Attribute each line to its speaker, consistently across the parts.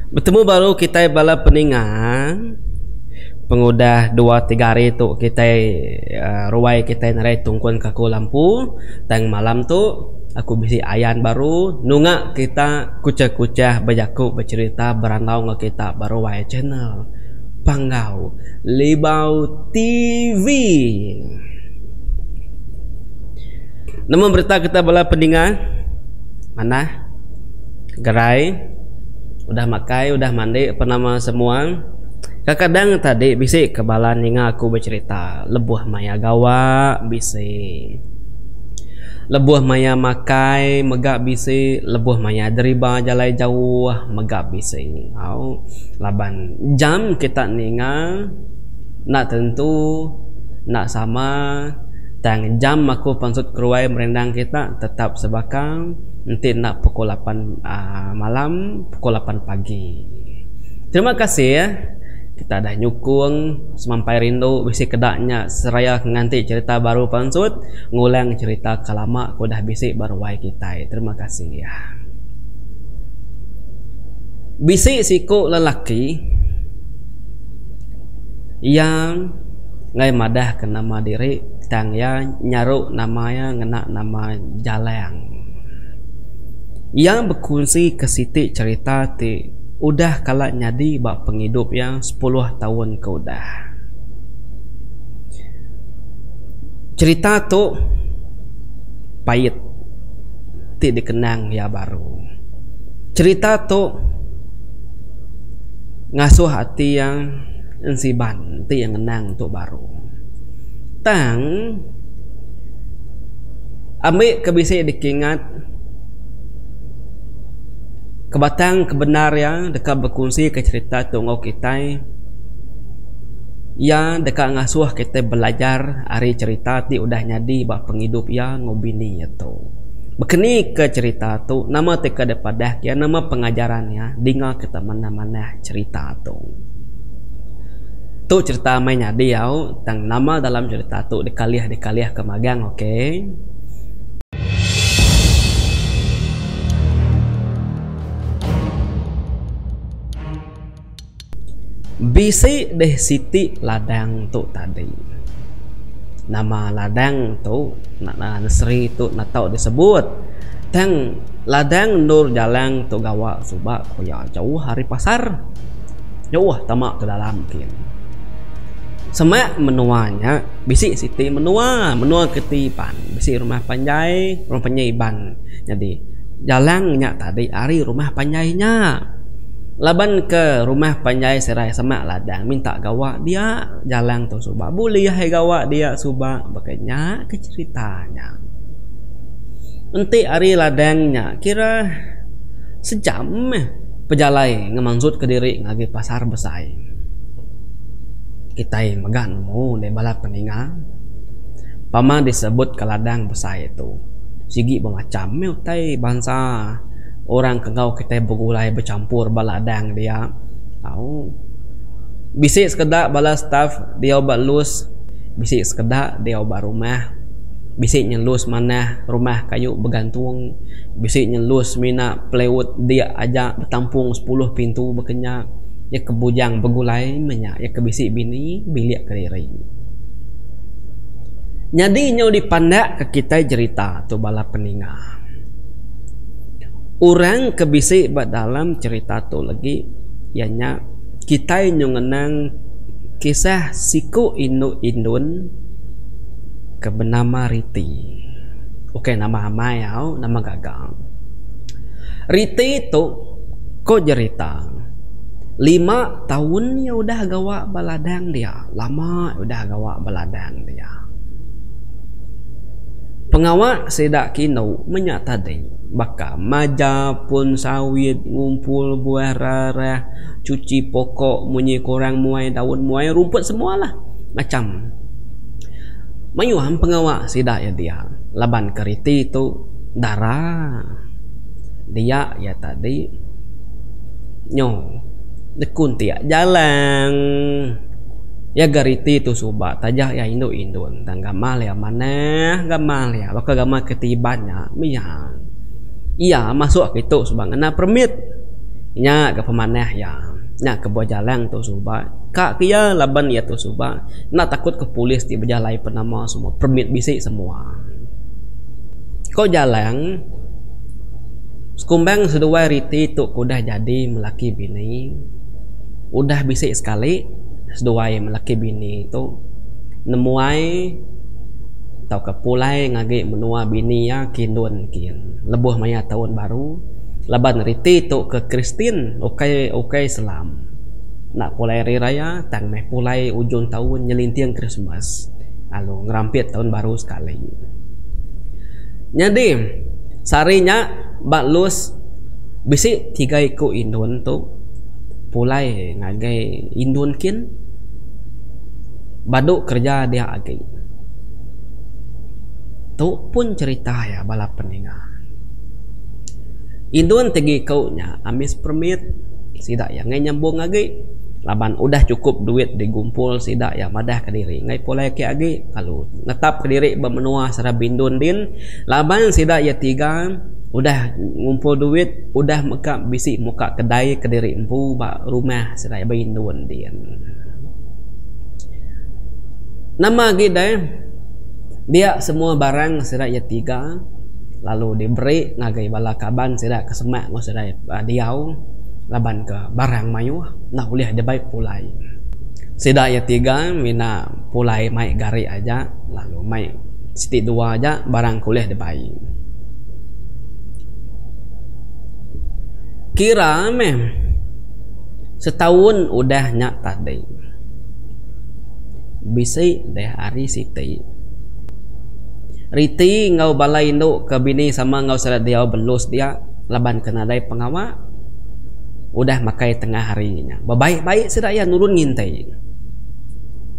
Speaker 1: Betemu baru kitai bala peninga pengudah dua tiga hari tu kitai ruai kitai nadai tungkun ke aku lampu tang malam tu aku bisi ayan baru nunga kita kuchah kuchah bejaku becherita berandau enggau kita ba ruai channel Panggau Libau TV. Nama berita kita bala peninga manah gerai udah makai udah mandi apa nama semua. Kadang tadi bisi ke bala ninga aku becerita lebuh maya gawa bisi. Lebuh maya makai mega bisi lebuh maya deriba jalai jauh mega bisi. Au laban jam kita ninga enda tentu enda sama tang jam aku pansut keruai merindang kita tetap sebaka enti enda pukul lapan aaa malam pukul lapan pagi. Terima kasih kita dah nyukung semampai rindu bisi keda nya seraya ke nganti cherita baru pansut ngulang cherita ke lama ke udah bisi ba ruai kitai. Terima kasih. Bisi siku lelaki iya enggai madah ke nama diri tang iya nyaru nama iya ngena nama Jalang. Iya bekunsi ke siti cherita ti udah kala nyadi ba pengidup iya sepuluh taun ke udah. Cherita tu pait ti dikenang iya baru. Cherita tu ngasuh ati iya ensiban ti iya ngenang tu baru. Tang ambi ke bisi dikingat ke batang ke bendar iya deka bekunsika cherita tu enggau kitai iya deka ngasuh kitai belajar ari cherita ti udah nyadi ba pengidup iya enggau bini iya tu. Baka ni ke cherita tu nama ti ka dipadah iya nama pengajaran iya dinga kita manah-manah cherita tu. Tu cherita meh nyadi au tang nama dalam cherita tu dikalih dikalih ke magang ok. Bisi deh siti ladang tu tadi. Nama ladang tu nursery tu enda tau disebut tang ladang endur jalang tu gawa suba ku iya jauh ari pasar jauh tama ke dalam kin. Semak menua nya bisi siti menua, menua keti pan bisi rumah panjai, rumah panjai Iban. Nyadi jalang nya tadi ari rumah panjai nya. Laban ke rumah panjai serai semak ladang minta gawa dia jalang tu suba bulih ai gawa dia suba baka nya ke cherita nya. Enti ari ladang nya kira sejam meh pejalai ngemansut kediri ngagai pasar besai. Kitai mega nemu deh bala peninga pama disebut ke ladang besai tu sigi bemacham meh utai bansa. Orang ke enggau kitai begulai bechampur ba ladang dia au. Bisi sekeda bala staf diau ba lus, bisi sekeda diau ba rumah. Bisi nyelus manah rumah kayu begantung, bisi nyelus mina plywood dia aja betampung sepuluh pintu baka nya. Iya ke bujang begulai meh nya, iya ke bisi bini bilik kediri. Nyadi nyau dipandakka kitai jerita tu bala peninga. Orang ke bisi ba dalam cherita tu legi iya nya kitai nyu ngenang kisah siku indu indun ke benama Riti. Ukai nama amai au nama gaga. Riti tu ko jerita lima taun iya udah gawa ba ladang dia lama udah gawa ba ladang dia. Pengawa sida kindu menya tadi baka maja pun sawit, ngumpul buah rarah, cuci pokok munyi ke orang muai daun muai rumput semua lah macam. Mayuh pengawa sida iya dia laban keriti tu dara dia iya tadi nyo nekun tiak jalang iya ga riti tu suba taja iya indu indun. Tang gamal iya manah gamal iya baka gamal ke ti Iban nya mih iya. Iya masuk kitu suba ngena permit. Nya ga pemanah iya. Nya kebuah Jalang tu suba ka ke iya laban iya tu suba enda takut ke polis ti bejalai penama semua permit bisi semua. Ko Jalang sekumbang seduai riti tu ke udah jadi melaki bini udah bisi sekali seduai melaki bini tu nemuai tauka pulai ngagi menua bini iya ke indun kin lebuh maya taun baru laban riti tu ke Kristin ukai ukai Islam enda pulai hari raya tang meh pulai ujung taun nyelinting Krismas lalu ngerampit taun baru sekali. Nyadi sehari nya ba Lus bisi tiga iku indun tu pulai ngagai indun kin badu kereja dia agi. Tu pun cherita iya bala peninga. Indun ti giku nya ambis permit sida iya enggai nyambung agi laban udah chukup duit digumpul sida iya madah kediri enggai pulai ake agi lalu netap kediri ba menua sida bindun din laban sida iya tiga udah ngumpul duit udah mega bisi muka kedai kediri empu ba rumah sida iya ba indun din. Nama agi deh dia semua barang sida iya tiga lalu diberi ngagai bala kaban sida ke semak enggau sida diau laban ke barang mayuh enda ulih dibai pulai. Sida iya tiga mina pulai mai gari aja lalu mai siti dua aja barang ke ulih dibai. Kira meh setaun udah nya tadi bisi deh hari siti. Riti enggau bala indu ke bini sama enggau sida diau belus dia laban ke nadai pengawa udah makai tengah hari nya. Bebaik-baik sida iya nurun nginti.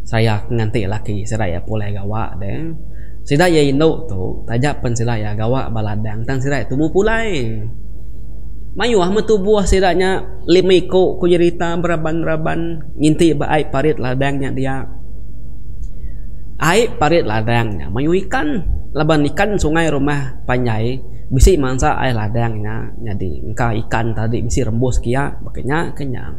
Speaker 1: Saya ke nganti laki sida iya pulai gawa deh. Sida iya indu tu taja pen sida iya gawa ba ladang tang sida iya tumu pulai. Mayuh meh tubuh sida nya lima iku ku jerita beraban-raban nginti ba ai parit ladang nya dia. Ai parit ladang nya mayuh ikan laban ikan sungai rumah panjai bisi mansa ai ladang nya nyadi engka ikan tadi bisi rembus kia baka nya ke nya.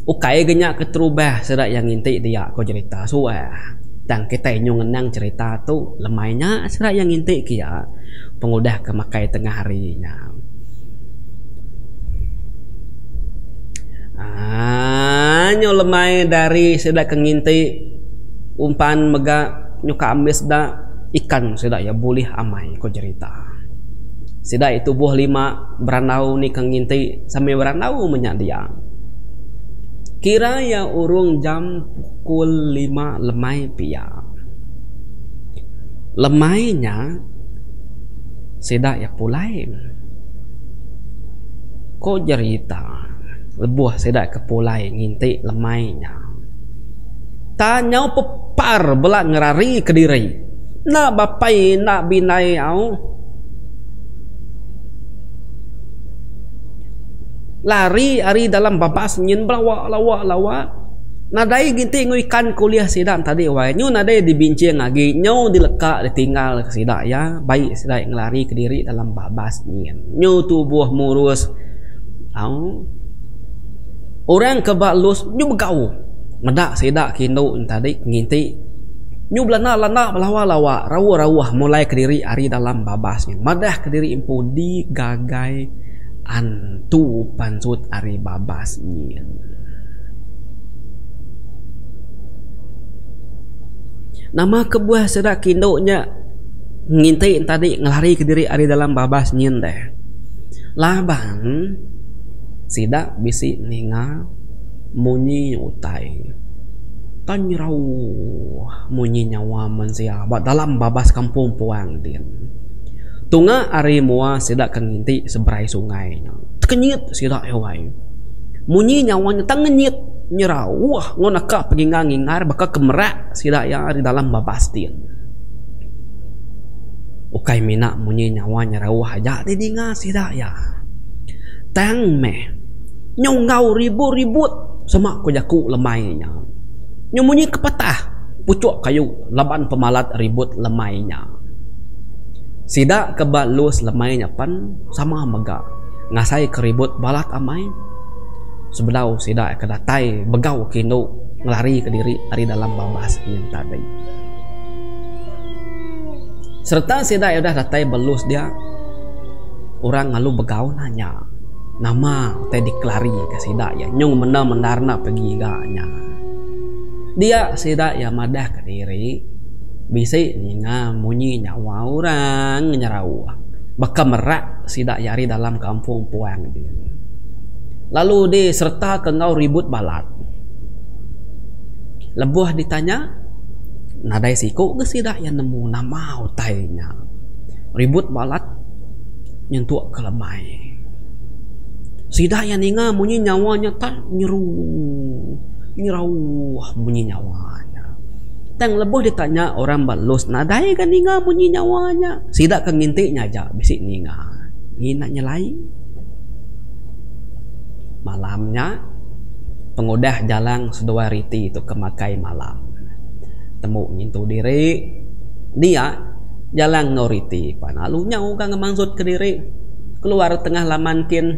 Speaker 1: Ukai ga nya keterubah sida iya nginti dia ko jerita suah tang kitai nyu ngenang cherita tu lemai nya sida iya nginti kia pengudah ke makai tengah hari nya. Aaa nyu lemai dari sida ke nginti umpan mega nyuka ambis da ikan sida iya bulih amai ku jerita. Sida iya tubuh lima berandau ni ke nginti sambil berandau menya dia. Kira iya urung jam pukul lima lemai pia. Lemai nya sida iya pulai. Ko jerita lebuh sida ke pulai nginti lemai nya. Ta nyau pepar bela ngerari kediri. Enda bapai enda bindai au. Lari ari dalam babas nyin belawa lawa lawa. Nadai ginti enggau ikan ke ulih sida tadi wai nyu nadai dibinching agi nyu dileka ditinggal ke sida iya bai sida ngelari kediri dalam babas nyin. Nyu tubuh murus au orang ke ba lus nyu begau meda sida ke indu ne tadi nginti nyu belanda landa belawa lawa rauh rauh mulai kediri ari dalam babas nyin madah kediri empu digagai antu pansut ari babas nyin. Nama kebuah sida ke indu nya nginti tadi ngelari kediri ari dalam babas nyin deh. Laban sida bisi ninga munyi utai tan nyerauh munyi nyawa mensia ba dalam babas kampung puang din. Tunga ari mua sida ke nginti seberai sungai nya. Tekenyit sida iya wai. Munyi nyawa nya tang ngenyit nyerauh enggau naka pengingar ngingar baka ke merak sida iya ari dalam babas din. Ukai mina munyi nyawa nyerauh aja didinga sida iya. Tang meh nyau enggau ribut-ribut sema ku jaku lemai nya. Nyau munyi ke patah puchuk kayu laban pemalat ribut lemai nya. Sida ke ba lus lemai nya pen sama mega. Ngasai ke ribut balat amai sebedau sida ke datai begau ke indu ngelari ke diri ari dalam babas nyin tadi. Sereta sida udah datai belus dia orang lalu begau nanya nama utai dikelari ke sida iya nyung menda mendar enda pegi ga nya. Dia sida iya madah kediri bisi ninga munyi nyawa orang nyerauh baka merak sida iya ari dalam kampung puang din. Lalu disereta ke enggau ribut balat. Lebuh ditanya nadai siku ke sida iya nemu nama utai nya. Ribut balat nyentuk ke lemai. Sida iya ninga munyi nyawa nya tak nyeru nyerauh munyi nyawa nya. Tang lebuh ditanya orang ba lus nadai ga ninga munyi nyawa nya. Sida ke nginti nya aja bisi ninga. Ngina nyelai. Malam nya pengudah jalang seduai riti tu ke makai malam. Tembu ngintu diri dia jalang enggau riti pan lalu nyau ga ngemansut kediri keluar tengah laman kin.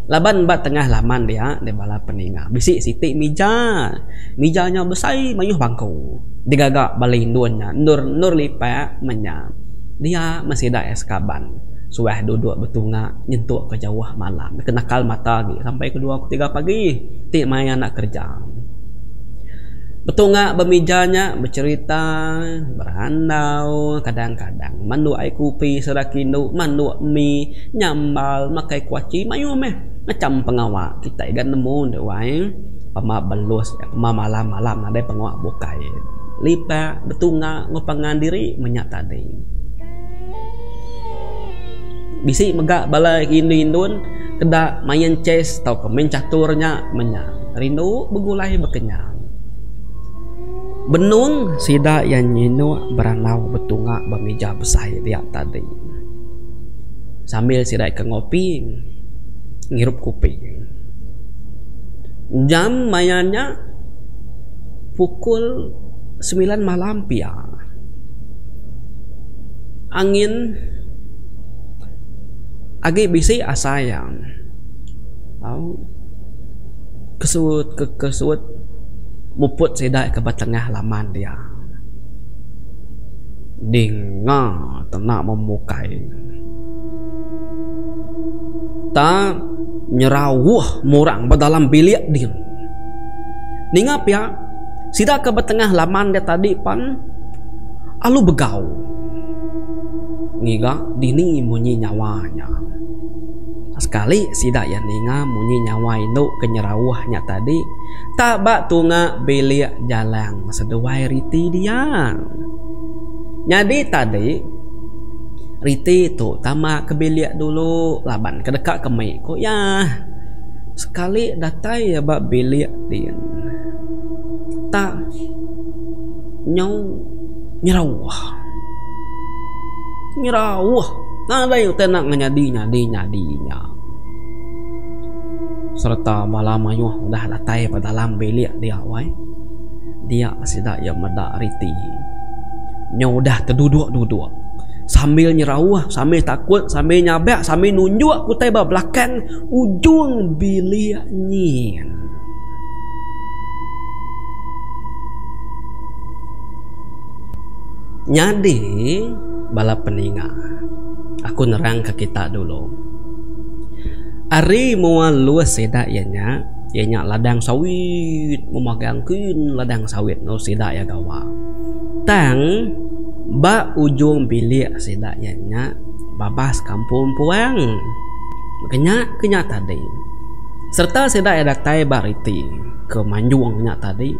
Speaker 1: Laban ba tengah laman dia deh bala peninga bisi siti mija. Mija nya besai mayuh bangku digaga bala indun nya endur endur lipak menya. Dia meh sida iya sekaban suah duduk betunga nyentuk ke jauh malam ke nakal mata agi sampai ke dua ke tiga pagi ti maya anak kerja. Betunga ba mija nya becherita berandau kadang-kadang manduk ai kupi sida kindu manduk mi nyambal makai kuaci mayuh meh macam pengawa kitai ga nemu ne wai pama belus pama malam-malam nadai pengawa bukai lipak betunga enggau pangan diri meh nya tadi. Bisi mega bala indu-indun keda main chess tauka main catur nya menya rindu begulai bekenyang. Benung sida iya nyinuk berandau betunga ba mija besai dia tadi. Sambil sida ke ngopi ngirup kopi. Jam maya nya pukul semilan malam pia. Angin Agi bisi asai iya au kesut ke kesut muput sida ke ba tengah laman dia. Dinga tena memukai. Ta nyerauh murang ba dalam bilik din. Ninga pia sida ke ba tengah laman dia tadi pan alu begau. Ngiga dini munyi nyawa nya. Sekali sida iya ninga munyi nyawa indu ke nyerauh nya tadi tak ba tunga bilik jalang seduai riti dia. Nyadi tadi riti tu tama ke bilik dulu laban ke deka ke mei ku iya. Sekali datai iya ba bilik din tak nyau nyerauh. Nyerauh nadai utai enda ngenyadi nyadi nyadi nya. Sereta bala mayuh udah datai ba dalam bilik dia wai. Dia sida iya meda riti. Nyau udah teduduk duduk sambil nyerauh sambil takut sambil nyabak sambil nunjuk utai ba belakang ujung bilik nyin. Nyadi bala peninga aku nerangka kita dulu. Ari mua lus sida iya nya, iya nya ladang sawit memagang kin ladang sawit enggau sida iya gawa. Tang ba ujung bilik sida iya nya babas kampung puang. Baka nya ke nya tadi. Sereta sida iya datai ba riti ke manjung nya tadi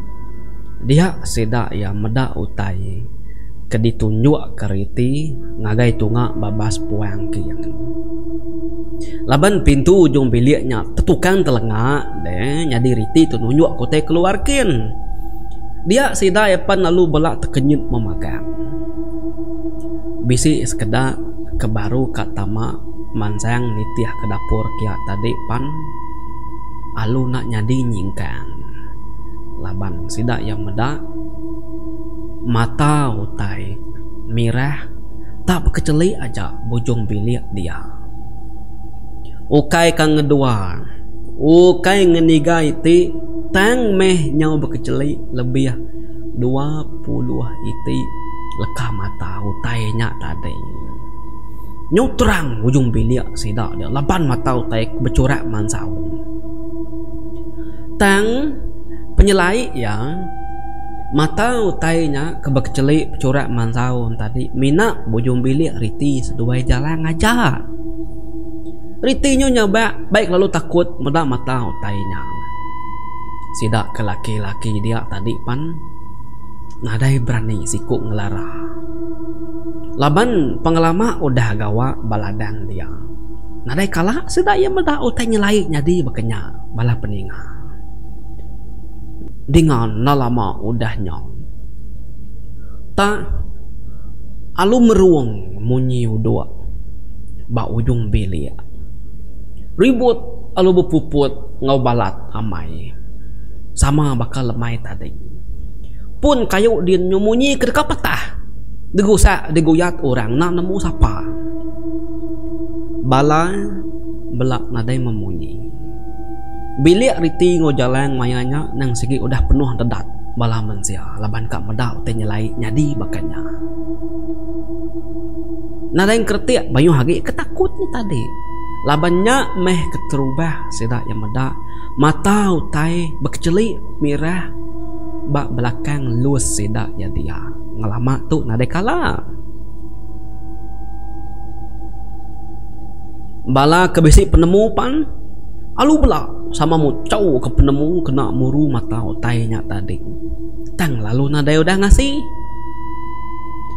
Speaker 1: dia sida iya meda utai ke ditunjukka riti ngagai tunga babas puang king. Laban pintu ujung bilik nya tetukang telenga deh nyadi riti tu nunjukka utai keluar kin. Dia sida iya pan lalu bela tekenyit memagang. Bisi sekeda ke baru ka tama mansang nitih ke dapur kia tadi pan alu enda nyadi nyingkang laban sida iya meda mata utai mirah tak bekechelik aja bujung bilik dia. Ukai ka ngedua, ukai ngeniga iti tang meh nyau bekechelik lebih 20 iti leka mata utai nya tadi. Nyau terang ujung bilik sida dia laban mata utai ke bechurak mansau. Tang penyelai iya mata utai nya ke bekechelik bechurak mansau tadi mina bujung bilik riti seduai jalang aja. Riti nyu nyabak baik lalu takut meda mata utai nya. Sida ke laki-laki dia tadi pan nadai berani siku ngelara. Laban pengelama udah gawa ba ladang dia. Nadai kala sida iya meda utai nyelai nyadi baka nya bala peninga. Dinga enda lama udah nya. Tak alu merung munyi uduk ba ujung bilik. Ribut alu bepuput enggau balat amai. Sama baka lemai tadi. Pun kayu din nyu munyi ke deka patah. Digusak diguyat orang enda nemu sapa. Bala bela nadai memunyi. Bilik riti enggau jalang maya nya nang sigi udah penuh dedat bala mensia laban ka meda utai nyelai nyadi baka nya. Nadai engkeretik mayuh agi ke takut nya tadi laban nya meh keterubah sida iya meda mata utai bekechelik mirah ba belakang lus sida iya dia ngelama tu nadai kala. Bala ke bisi penemu pan alu bela sama muchau ke penemu kena muru mata utai nya tadi. Tang lalu nadai udah ngasi.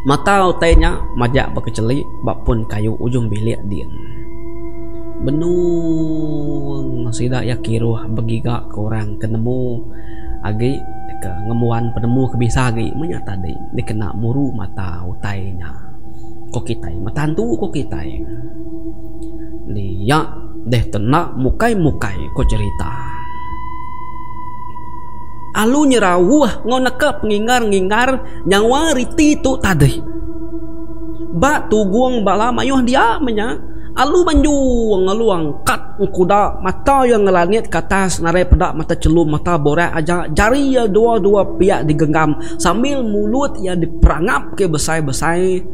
Speaker 1: Mata utai nya majak bekechelik ba pun kayu ujung bilik din. Benung sida iya kiruh begiga ke orang ke nemu agi ke ngembuan penemu ke bisa agi meh nya tadi dikena muru mata utai nya. Ko kitai mata antu ko kitai. Dia deh tenda mukai-mukai ko cherita. Alu nyerauh enggau neka penginggar-nginggar nyawa riti tu tadi. Ba tugung bala mayuh dia meh nya alu manjung alu angkat engkuda mata iya ngelangit ke atas ngagai peda mata chelum mata burak aja jari iya dua-dua piak digenggam sambil mulut iya diperangap ke besai-besai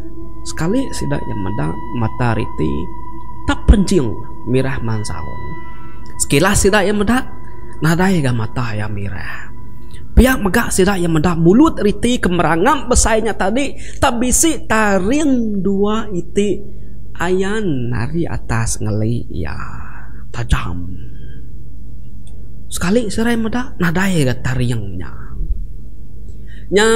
Speaker 1: sekali sida iya meda mata riti tak perenching mirah mansau. Sekilas sida iya meda nadai ga mata iya mirah. Pia mega sida iya meda mulut riti ke merangap besai nya tadi tak bisi taring dua iti ayan ari atas ngeli iya tajam. Sekali serai meda nadai ga taring nya. Nya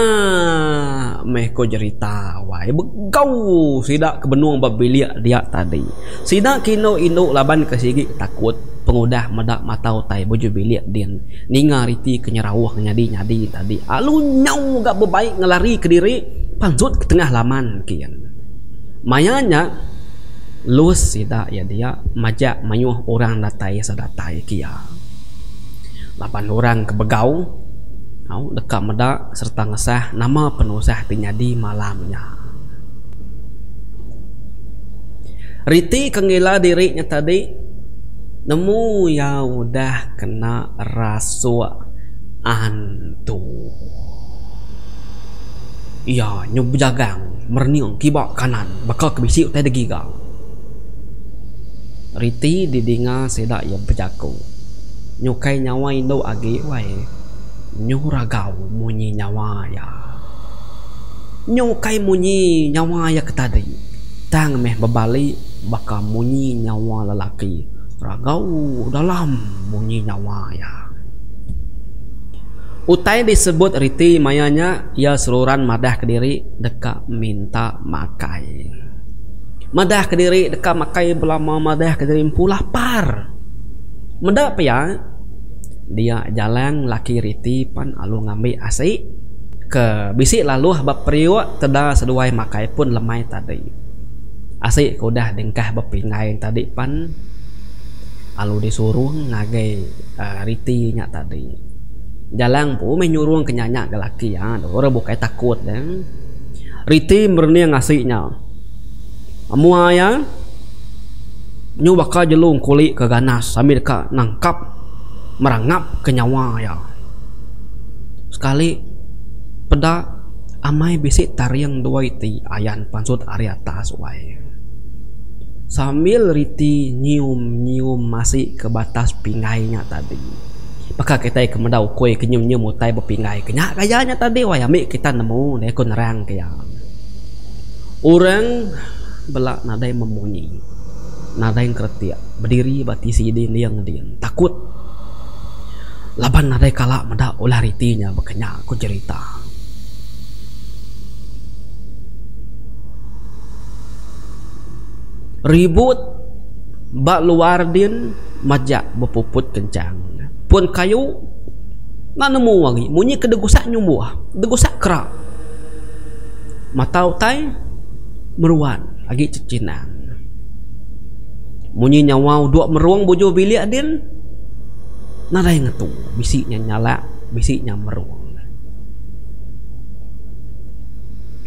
Speaker 1: meh ko jerita wai begau sida ke benung ba bilik dia tadi. Sida ke indu indu laban ke sigi takut pengudah meda mata utai buju bilik din ninga riti ke nyerauh nyadi nyadi tadi alu nyau ga bebai ngelari kediri pansut ke tengah laman kin. Maya nya lus sida iya dia majak mayuh orang datai sedatai kia. Laban orang ke begau au deka meda sereta ngesah nama penusah ti nyadi malam nya. Riti ke ngila diri nya tadi nemu iya udah kena rasuk antu. Iya nyu bejagang merening kiba kanan baka ke bisi utai digiga. Riti didinga sida iya bejaku. Nyukai nyawa indu agi wai. Nyu ragau munyi nyawa iya. Nyu ukai munyi nyawa iya ke tadi tang meh bebali baka munyi nyawa lelaki ragau dalam munyi nyawa iya. Utai disebut riti maya nya iya seruran madah kediri deka minta makai. Madah kediri deka makai belama madah kediri empu lapar. Meda pia dia jalang laki riti pan alu ngambi asi ke bisi laluh ba periuk teda seduai makai pun lemai tadi. Asi ke udah dingkah ba pinggai tadi pan alu disurung ngagai riti nya tadi. Jalang empu meh nyurung ke nya nya ga laki iya orang bukai takut ne. Riti merening asi nya. Mua iya. Nyu baka jelu engkuli ke ganas sambil deka nangkap merangap ke nyawa iya. Sekali peda amai bisi taring dua iti ayan pansut ari atas wai. Sambil riti nyium-nyium asi ke batas pinggai nya tadi. Baka kitai ke meda ukui ke nyium-nyium utai ba pinggai ke nya gaya nya tadi wai ami kita nemu deh ku nerang ke iya. Orang bela nadai memunyi nadai ngeretik bediri ba tisi dinding din takut laban nadai kala meda ulah riti nya baka nya ku jerita. Ribut ba luar din majak bepuput kencang. Pun kayu enda nemu agi munyi ke degusak nyumbuh, degusak kerak. Mata utai meruan agi chechinang. Munyi nyawa udok merung bujur bilik din nadai ngetu bisi nya nyalak bisi nya merung.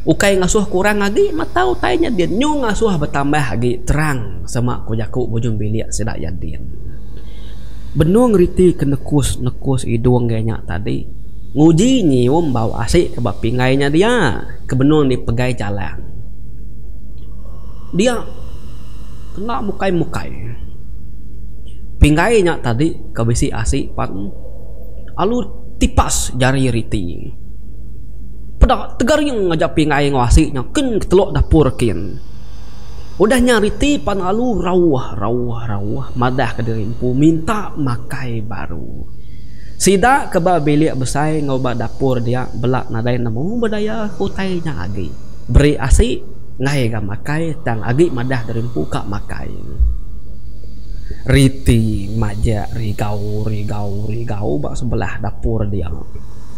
Speaker 1: Ukai ngasuh kurang agi mata utai nya din nyu ngasuh betambah agi terang sema ku jaku bujung bilik sida iya din. Benung riti ke nekus nekus idung iya nya tadi nguji nyium bau asi ke ba pinggai nya dia ke benung dipegai jalang. Dia kena mukai mukai pinggai nya tadi ke bisi asi pan alu tipas jari riti. Peda tegaring aja pinggai enggau asi nya kin ke teluk dapur kin. Udah nya riti pan lalu rauh rauh rauh madah ke diri empu minta makai baru. Sida ke ba bilik besai enggau ba dapur dia bela nadai nemu bedaya ke utai nya agi. Beri asi enggai ga makai tang agi madah diri empu ka makai. Riti majak rigau rigau rigau ba sebelah dapur dia.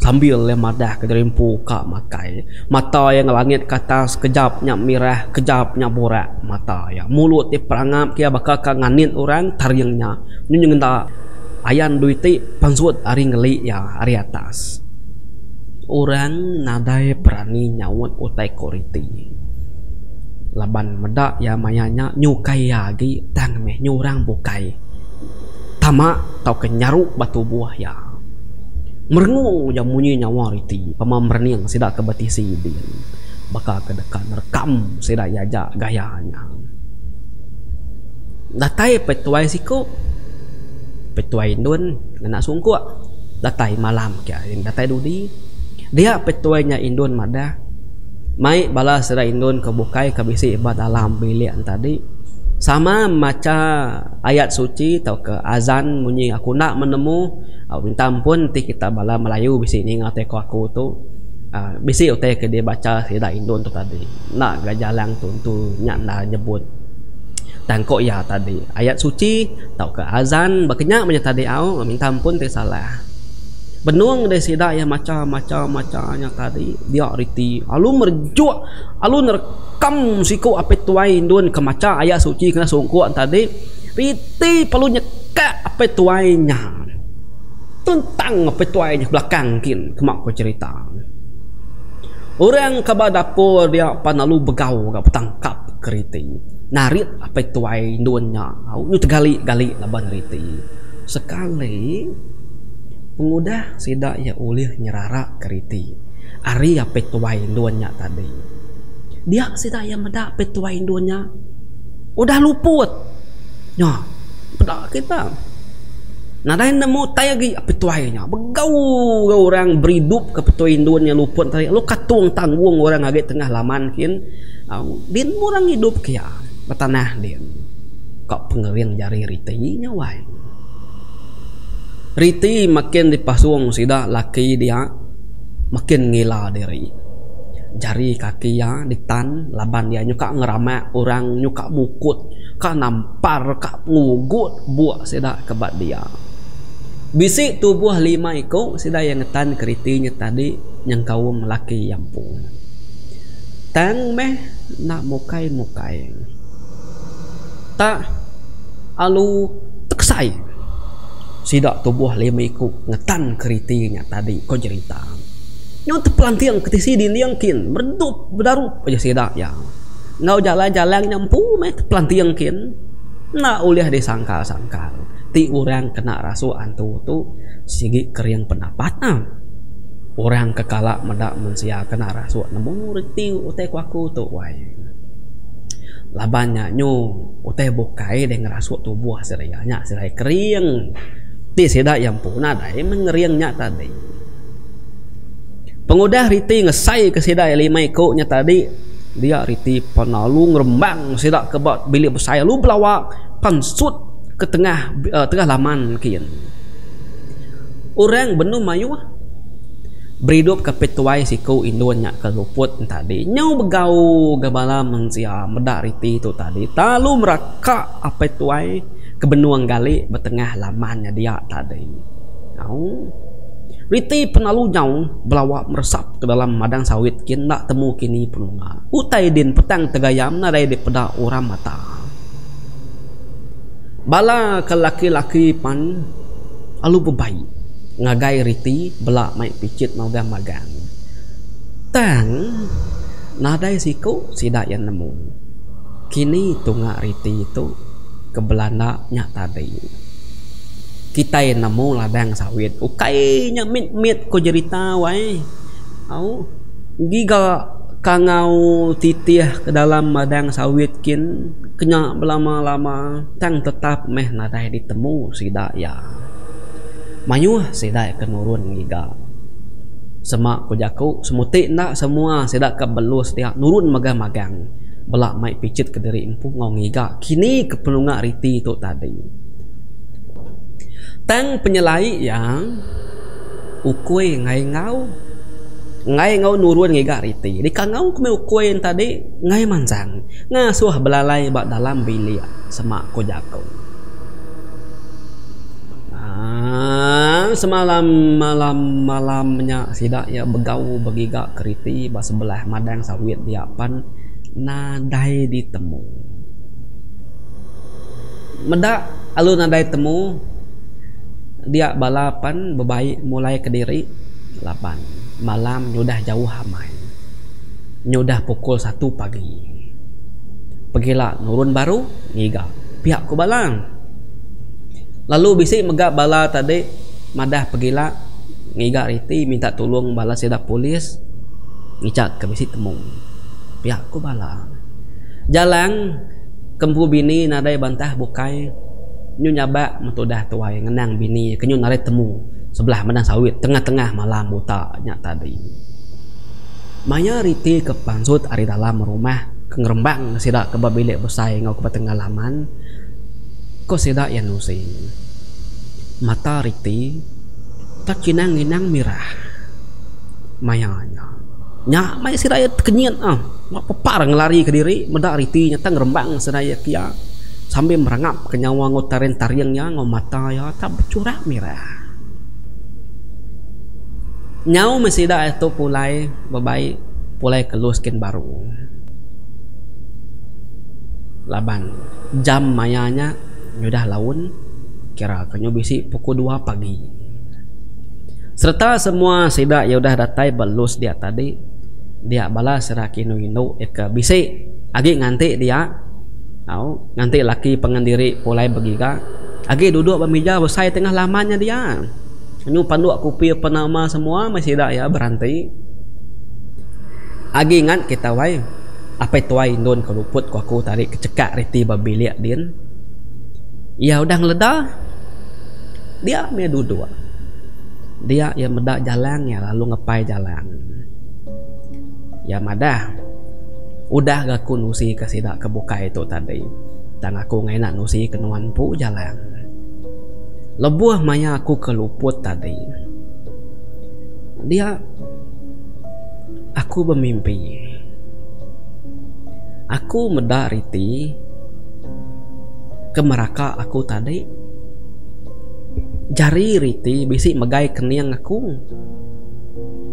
Speaker 1: Sambil iya madah ke diri empu ka makai. Mata iya ngelangit ke atas kejap nya mirah kejap nya burak mata iya. Mulut iya perangap ke iya baka ka nganit orang taring nya. Nyu nyengenda ayan dui ti pansut ari ngeli iya ari atas. Orang nadai berani nyaut utai ko riti. Laban meda iya maya nya nyukai iya agi tang meh nyu orang bukai. Tama tauka nyaru ba tubuh iya. Merengung ujar munyi nyawa riti pama merening sida ke betisi din baka ke deka nerekam sida iya aja gaya nya. Datai petuai siku petuai indun ngena sungkuk datai malam ke datai dudi dia petuai nya indun madah mai bala sida indun ke bukai ke bisi ba dalam bilik ne tadi sama macha ayat suci tauka azan munyi aku enda menemu minta ampun ti kita bala melayu bisi ninga utai ko aku tu uhh bisi utai ke dibacha sida indun tu tadi enda ga jalang tu entu nya enda nyebut tang ko iya tadi ayat suci tauka azan baka nya meh tadi au minta ampun ti salah. Benung deh sida iya macha macha macha nya tadi dia riti lalu merejuk lalu nerekam siku apai tuai indun ke macha ayat suci kena sungkuk tadi riti perlu nyekak apai tuai nya tentang apai tuai nya belakang kin kema ku cherita. Orang ke ba dapur dia pan lalu begau ga betangkap ke riti narit apai tuai indun nya au nyu tegali gali laban riti. Sekali pengudah sida iya ulih nyeraraka riti ari apai tuai indun nya tadi. Dia sida iya meda apai tuai indun nya udah luput. Nya peda kita nadai nemu utai agi apai tuai nya begau ga orang beridupka apai tuai indun nya luput tadi lalu katung tanggung orang agi tengah laman kin din orang ngidup ke iya ba tanah din. Ka pengering jari riti nya wai. Riti makin dipasung sida laki dia makin ngila diri. Jari kaki iya ditan laban iya nyuka ngeramak orang nyuka mukut ka nampar ka ngugut buk sida ke ba dia. Bisi tubuh lima iku sida iya ngetan ke riti nya tadi nyengkaum laki iya empu. Tang meh enda mukai-mukai. Tak alu tekesai sida tubuh lima iku ngetan keriti nya tadi ko jerita. Nyau tepelanting ke tisi dinding kin meredup bedarup aja sida iya. Enggau jalai jalang nya empu meh tepelanting kin. Enda ulih disangkal-sangkal ti orang kena rasuk antu tu sigi kering pendapat ne. Orang ke kala meda mensia kena rasuk nemu reti utai ku aku tu wai. Laban nya nyu utai bukai deh ngerasuk tubuh sida iya nya sida iya kering. Ti sida iya empu nadai meh ngering nya tadi. Pengudah riti ngesai ke sida iya lima iku nya tadi dia riti pan lalu ngerembang sida ke ba bilik besai lalu belawa pansut ke tengah tengah laman kin. Orang benung mayuh beridup ke pituai siku indun nya ke luput tadi nyau begau ga bala mensia meda riti tu tadi lalu meraka apai tuai ke benung gali ba tengah laman nya dia tadi. Au riti penalu nyau belawa meresap ke dalam madang sawit kin enda temu kini penunga. Utai din petang tegayam nadai dipeda orang mata. Bala ke laki-laki pan alu bebai ngagai riti bela mai pichit magang-magang. Tang nadai siku sida iya nemu kini tunga riti tu ke belanda nya tadi. Kitai nemu ladang sawit ukai nya mit-mit ko jerita wai. Au giga kangau titih ke dalam madang sawit kin. Kenya belama-lama tang tetap meh nadai ditemu sida iya. Mayuh sida ke nurun ngiga. Sema ku jaku semuti enda semua sida ke belus dia nurun magang-magang bela mai pichit kediri empu enggau ngiga kini ke penunga riti tu tadi. Tang penyelai iya. Ukui enggai enggau. Enggai enggau nurun ngiga riti. Dikangau ke meh ukui ne tadi enggai mansang. Ngasuh belalai ba dalam bilik sema ku jaku. Aaa semalam malam malam nya sida iya begau begiga ke riti ba sebelah madang sawit dia pan nadai ditemu. Meda lalu nadai temu. Dia bala pan bebai mulai kediri laban malam nyudah jauh amai. Nyudah pukul satu pagi. Pegila nurun baru ngiga pia ku bala. Lalu bisi mega bala tadi madah pegila ngiga riti minta tulung bala sida polis ngicha ke bisi temu pia ku bala. Jalang ke empu bini nadai bantah bukai. Nyu nyabak metudah tuai ngenang bini iya ke nyu narit temu sebelah madang sawit tengah-tengah malam buta nya tadi. Maya riti ke pansut ari dalam rumah ke ngerembang sida ke ba bilik besai enggau ke ba tengah laman, ko sida iya nusi. Mata riti tak kinang-nginang mirah maya nya. Nya meh sida iya tekenyit ah. Pepar ngelari kediri meda riti nya tang ngerembang sida iya kia sambil merangap ke nyawa enggau taring-taring iya enggau mata iya tak bechurak mirah. Nyau meh sida iya tu pulai bebai pulai ke lus kin baru. Laban jam maya nya nyudah laun kira ke nyu bisi pukul dua pagi. Sereta semua sida iya udah datai ba lus dia tadi dia bala sida ke indu-indu iya ke bisi agi nganti dia au nganti laki pangan diri pulai begiga agi duduk ba mija besai tengah laman nya dia. Nyu panduk kupi penama semua meh sida iya beranti. Agi ngat kita wai apai tuai indun ke luput ku aku tadi ke chekak reti ba bilik din. Iya udah ngeleda dia meh duduk. Dia iya meda jalang iya lalu ngepai jalang. Iya madah udah ga aku nusi ka sida ke bukai tu tadi tang aku ngaina nusi ke nuan empu jalang. Lebuh maya aku ke luput tadi dia aku bemimpi. Aku meda riti ke meraka aku tadi jari riti bisi megai kening aku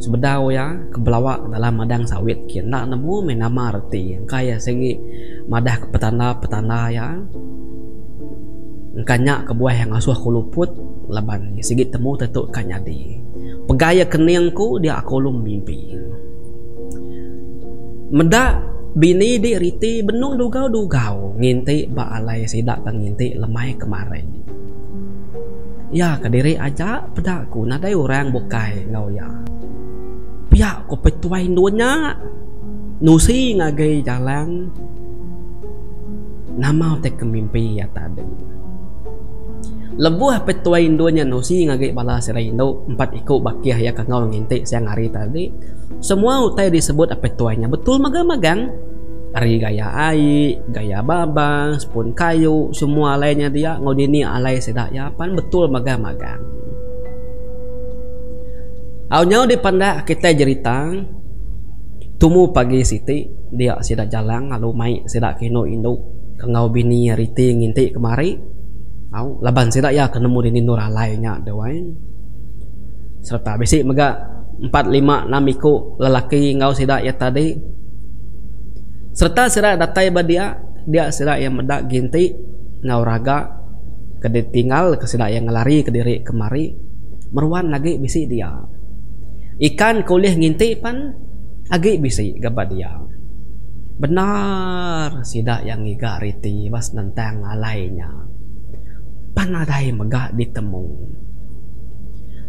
Speaker 1: sebedau iya ke belawa dalam madang sawit ke enda nemu meh nama reti engka iya sigi madah ke petanda petanda iya. Engka nya kebuah iya ngasuh aku luput laban iya sigi temu tetu ka nyadi. Pegai iya kening ku dia aku ulung mimpi. Meda. Bini di riti benung dugau-dugau nginti ba alai sida ke nginti lemai kemari. Iya kediri aja peda ku nadai orang bukai enggau iya. Pia ku petuai endun nya nusi ngagai jalang nama utai ke mimpi iya tadi. Lebuh petuai endun nya nusi ngagai bala sida indu empat iku bakih iya ke enggau nginti siang hari tadi. Semua utai disebut apai tuai nya betul mega magang. Ari gaya ai, gaya babas, pun kayu, semua alai nya dia enggau dini alai sida iya pan betul mega magang. Au nyau dipandak kitai jerita tumu pagi siti dia sida jalang lalu mai sida ke indu indu ke enggau bini riti nginti kemari au laban sida iya ke nemu dini endur alai nya deh wai. Sereta bisi mega. Empat lima enam iku lelaki enggau sida iya tadi. Sereta sida datai ba dia, dia sida iya meda ginti enggau raga ke ditinggalka sida iya ngelarika diri kemari meruan agi bisi dia. Ikan ke ulih nginti pan agi bisi ga ba dia. Bendar sida iya ngiga riti ba senentang alai nya pan nadai mega ditemu.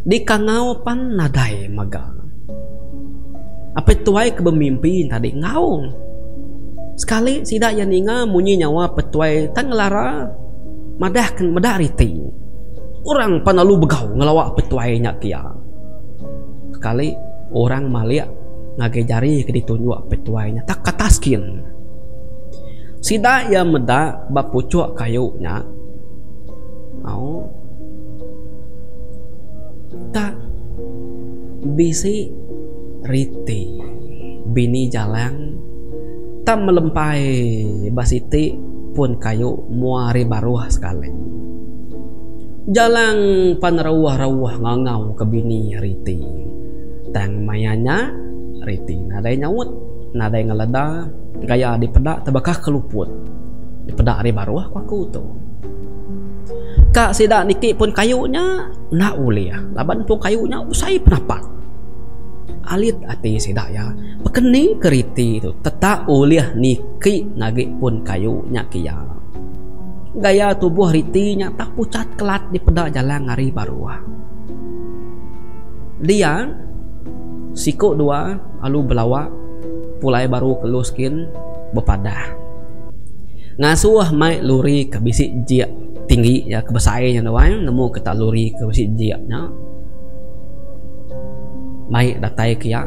Speaker 1: Dikangau pan nadai mega. Apai tuai ke bemimpi tadi enggau. Sekali sida iya ninga munyi nyawa petuai tang ngelara madah ke meda riti. Orang pan lalu begau ngelawa petuai nya kia. Sekali orang malik ngagai jari ke ditunjuk petuai nya tak atas kin. Sida iya meda ba puchuk kayu nya. Au. Tak bisi riti bini jalang tak melempai ba siti pun kayu mua ari baruh sekali. Jalang pan rauh-rauh ngangau ke bini riti. Tang maya nya riti nadai nyaut, nadai ngeleda gaya dipeda tebakah ke luput. Dipeda ari baruh ku aku tu. Ka sida niki pun kayu nya enda ulih laban pun kayu nya besai penapat. Alit ati sida iya pekeni ke riti tu tetap ulih niki ngagi pun kayu nya kiya. Gaya tubuh riti nya tak pucat kelat dipeda jalang ari baruh. Dia siku dua lalu belawa pulai baru ke lu skin bepadah. Ngasuh mai luri ke bisi jik tinggi iya ke besai nya wai nemu ke tak luri ke bisi jik nya mai datai ke iya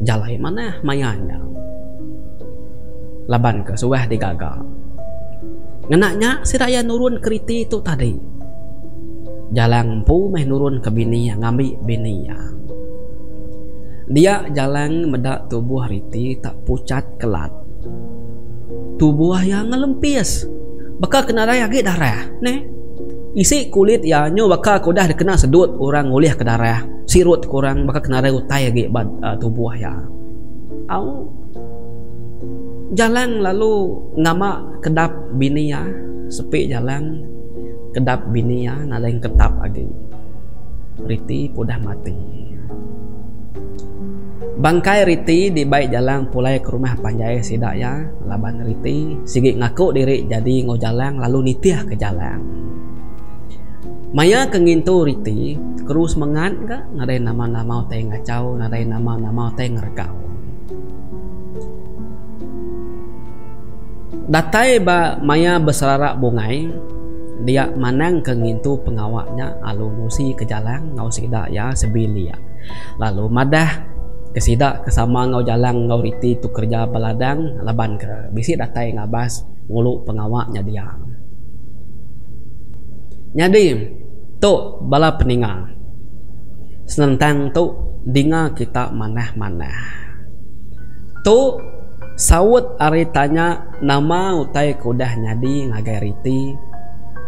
Speaker 1: jalai manah maya nya laban ke suah digaga. Ngena nya sida iya nurun keriti tu tadi. Jalang empu meh nurun ke bini iya ngambi bini iya. Dia Jalang meda tubuh riti tak pucat kelat. Tubuh iya ngelempis baka ke nadai agi darah neh. Isi kulit iya nyu baka ke udah dikena sedut orang ngulihka darah, sirut ke orang baka ke nadai utai agi ba tubuh iya. Au Jalang lalu ngama kedap bini iya sepi Jalang kedap bini iya nadai ngketap agi. Riti pun udah mati. Bangkai riti dibai Jalang pulai ke rumah panjai sida iya laban riti sigi ngaku diri jadi enggau Jalang lalu nitih ke Jalang. Maya ke ngintu riti keru semengat ga nadai nama-nama utai ngachau nadai nama-nama utai ngeregau. Datai ba maya beserara bungai dia manang ke ngintu pengawa nya lalu nusi ke Jalang enggau sida iya sebilik. Lalu madah ke sida ke sama enggau jalang enggau riti tu kereja ba ladang laban ke bisi datai ngabas ngulu pengawa nya dia. Nyadi tu bala peninga senentang tu dinga kita manah-manah. Tu saut ari tanya Nama utai ke udah nyadi ngagai riti?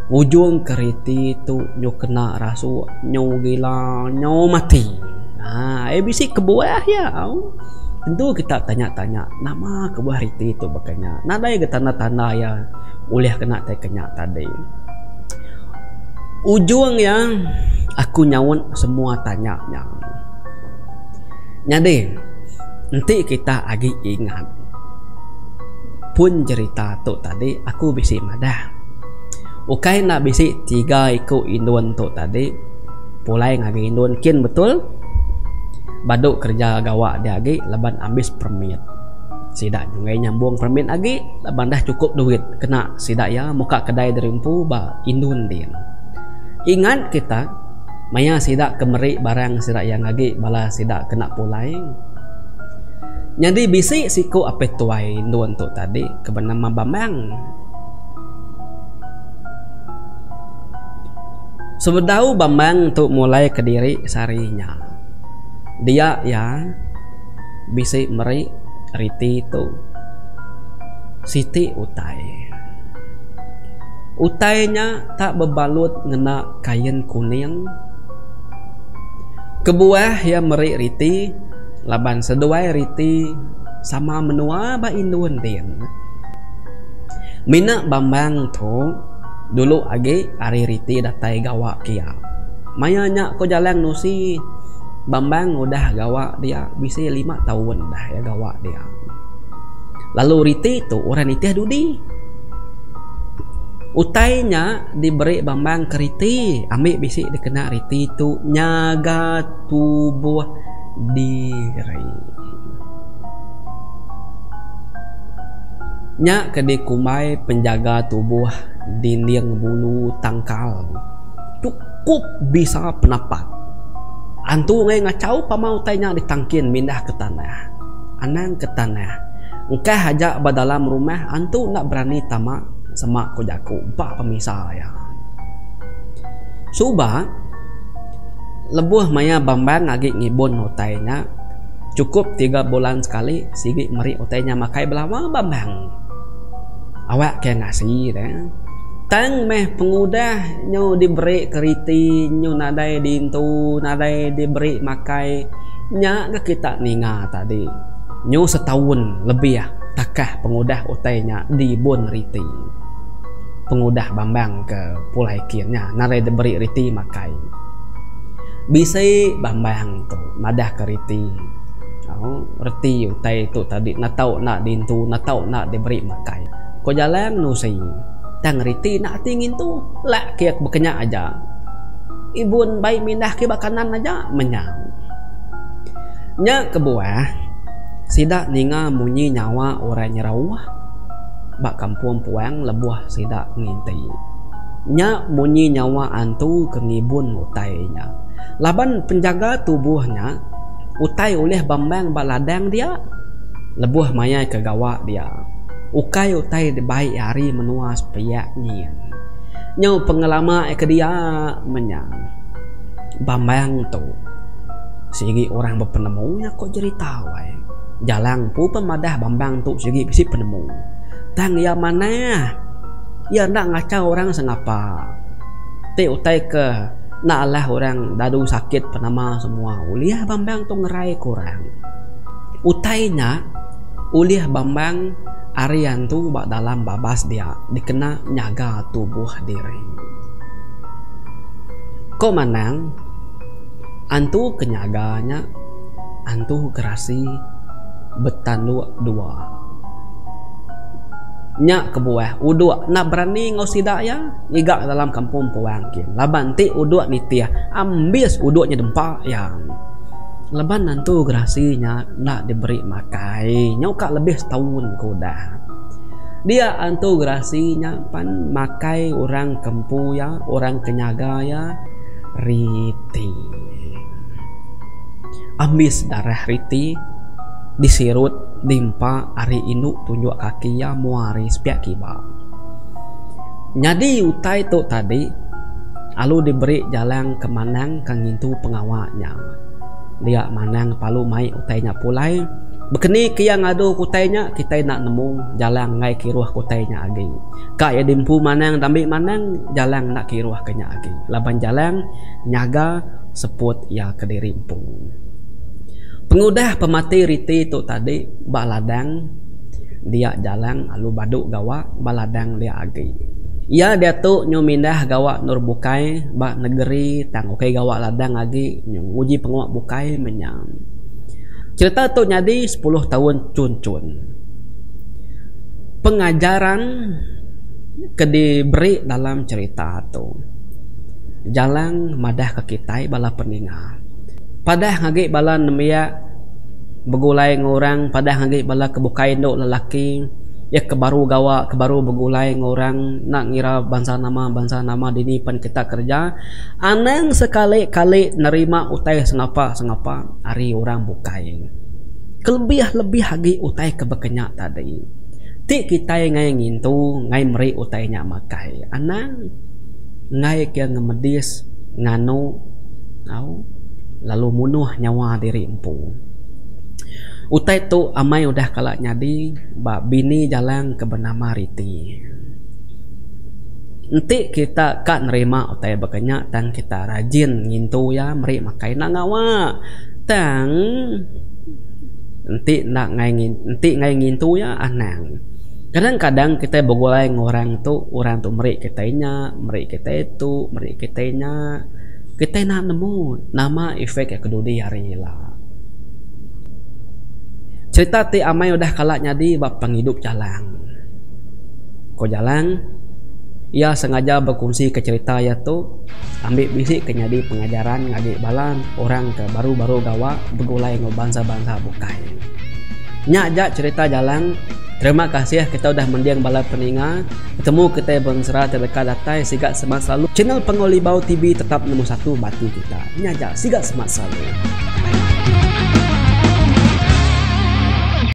Speaker 1: Ngujung ke riti tu nyu kena rasuk, nyu gila, nyu mati. Haa eh bisi kebuah iya. Tentu kita tanya-tanya nama kebuah riti tu baka nya. Nadai ga tanda-tanda iya ulih kena tai ke nya tadi. Ujung iya aku nyaut semua tanya nya. Nyadi enti kita agi ingat. pun jerita tu tadi aku bisi madah. Ukai enda bisi tiga iku indun tu tadi pulai ngagai indun kin betul badu kereja gawa dia agi laban ambis permit. Sida nyunggai nyambung permit agi laban dah chukup duit kena sida iya muka kedai diri empu ba indun din. Ingat kita maya sida ke meri barang sida iya ngagi bala sida kena pulai. Nyadi bisi siku apai tuai indun tu tadi ke benama Bambang. Sebedau Bambang tu mulai kediri sehari nya, dia iya bisi meri riti tu siti utai. Utai nya tak bebalut ngena kain kuning. Kebuah iya meri riti laban seduai riti sama menua ba Indun din. Mina Bambang tu dulu agi ari riti datai gawa kia. Maya nya ko Jalang nusi Bambang udah gawa dia bisi lima taun dah iya gawa dia. Lalu riti tu orang nitih dudi. Utai nya diberi Bambang ke riti ambi bisi dikena riti tu nyaga tubuh diri. Nya ke dikumbai penjaga tubuh dinding bulu tangkal chukup bisa penapat. Antu enggai ngachau pama utai nya ditangkin mindah ke tanah. Anang ke tanah. Engkah aja ba dalam rumah antu enda berani tama sema ku jaku ba pemisa iya. Suba lebuh maya Bambang agi ngibun utai nya chukup tiga bulan sekali. Sigi meri utai nya makai belama bambang. Awak ke ngasi deh. Tang meh pengudah nyu diberi keriti nyu nadai diintu nadai diberi makai nya ga kita ninga tadi nyu setaun lebih takah pengudah utai nya dibun riti. Pengudah bambang ke pulai kin nya nadai diberi riti makai. Bisi bambang tu madah ke riti. Au reti utai tu tadi enda tau enda diintu enda tau enda diberi makai. Ko Jalang nusi tang riti enda ati ngintu lak ke bekenya aja. Ibun bai mindah ke ba kanan aja menya. Nya kebuah sida ninga munyi nyawa orang nyerauh ba kampung puang lebuh sida nginti. Nya munyi nyawa antu ke ngibun utai nya. Laban penjaga tubuh nya. Utai ulih bambang ba ladang dia lebuh maya ke gawa dia. Ukai utai dibai ari menua sepiak nyin. Nyau pengelama ke dia menya. Bambang tu sigi orang bepenemu nya ko jerita wai. Jalang empu pun madah bambang tu sigi bisi penemu. Tang iya manah. Iya enda ngachau orang sengapa. Ti utai ke enda alah orang dadu sakit penama semua ulih bambang tu ngerai ke orang. Utai nya ulih bambang ari antu ba dalam babas dia dikena nyaga tubuh diri. Ko manang antu ke nyaga nya antu gerasi betanduk dua. Nya kebuah udok enda berani enggau sida iya ngiga dalam kampung puang kin laban enti udok nitih ambis udok nya dempa iya. Laban antu gerasi nya enda diberi makai nyau ka lebih setaun ke udah. Dia antu gerasi nya pan makai orang ke empu iya orang ke nyaga iya riti. Ambis darah riti disirut. Diempa ari indu tunjuk kaki iya mua ari sepiak kiba. Nyadi utai tu tadi alu diberi jalang ke manang ke ngintu pengawa nya. Dia manang palu mai utai nya pulai. Bekeni ke iya ngadu ke utai nya kitai enda nemu jalang enggai kiruh ke utai nya agi. Ka iya diempu manang dambi manang jalang enda kiruh ke nya agi laban jalang nyaga seput iya kediri empu. Pengudah pemati riti tu tadi ba ladang dia Jalang alu badu gawa ba ladang dia agi. Iya diatu nyu mindah gawa endur bukai ba negeri tang ukai gawa ladang agi nyu nguji pengawa bukai meh nya. Cherita tu nyadi sepuluh taun chun-chun. Pengajaran ke diberi dalam cherita tu jalang madah ke kitai bala peninga. Padah agi bala nembiak begulai enggau orang padah agi bala ke bukai endo lelaki iya ke baru gawa ke baru begulai enggau orang enda ngira bansa nama bansa nama dini pen kita kereja anang sekali kali nerima utai sengapa sengapa ari orang bukai. Kelebih lebih agi utai ke baka nya tadi. Ti kitai ngai ngintu ngai meri utai nya makai anang enggai ke ngemedis nganu au lalu munuh nyawa diri empu. Utai tu amai udah kala nyadi ba bini Jalang ke benama Riti. Enti kita ka nerima utai baka nya tang kita rajin ngintu iya meri makai enda ngawa. Tang enti enda ngai enti ngai ngintu iya anang. Kadang-kadang kitai begulai enggau orang tu, orang tu meri kitai nya, meri kitai tu, meri kitai nya. Kitai enda nemu nama efek iya kedudi hari ila. Cherita ti amai udah kala nyadi ba pengidup Jalang. Ko Jalang, iya sengaja bekunsika cherita iya tu ambi bisi ke nyadi pengajaran ngagai bala orang ke baru-baru gawa begulai enggau bansa-bansa bukai. Nya aja cherita Jalang, terima kasih kita udah mending bala peninga, betemu kitai bensera ti deka datai siga semak selalu. Channel Panggau Libau TV tetap nombor satu ba ati kita. Nya aja siga semak selalu.